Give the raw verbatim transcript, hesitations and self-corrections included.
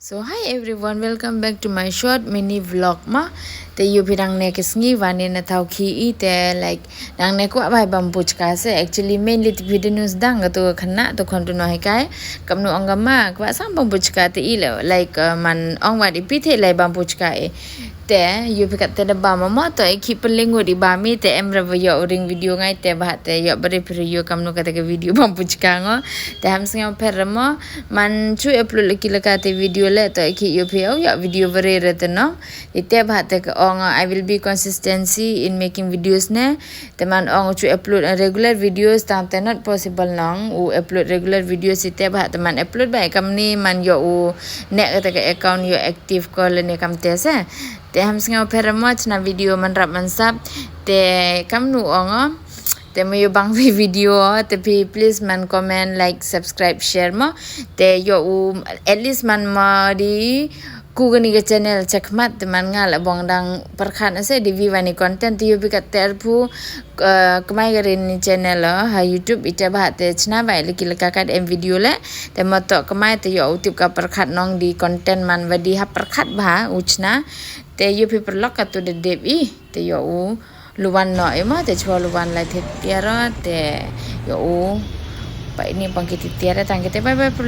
So hi everyone, welcome back to my short mini vlog ma. Te yoo phi dang ne ki sngi wa ne na thaw khi i te, like, dang ne kwah bha i bam puchka se. Actually mainly te phi de nu sdang ka tu ka khynnah tu khon tu no hi kai. Kamnu ong ka ma kwah sang bam puchka te i le, like, uh, man ong wa di phi the lai bam puchka i. Te yoo phi kat te da bam ma, to e khi pynlyngngut i bam i te em re wa yoh u ring video ngai te bha te yoh bari phi re yoo kamnu ka te ka video bam puchka ngo. Te ham sngew pher re mo, man chu upload laki laka te video le, to e khi yoo phi o yoh video bari re te no. I te bha te ka ong, I will be consistency in making videos ne. Te man ong chu upload regular videos tang te not possible nong u upload regular videos i te bha te man upload ba kamni man yoh u ne ka te ka account yoh active ko le ne kam te se. Te ham sngew pher re mo chna video man rap man sap. Te kamnu ong o. Te mo yoo bang phi video te phi please man comment, like, subscribe, share mo. Te yoh u at least man mo di ku kani ka channel chakhmat te man nga la bong dang pyrkhat na se di view wa ni content te yoo phi kat te arphu, uh, kmai ka rin ni channel o ha YouTube i te bha te chna bha laki laka kat em video le. Te mo to kmai te yoh u tip ka pyrkhat nong di content man wa di ha pyrkhat bha u chna. Te yoo phi pyrlok ka tu de dep i te yoh u luwan no i mo te chwa luwan lai the tiar o te yoh u pa ini pang ki ti tiar tang ki te bye bye pyrlok.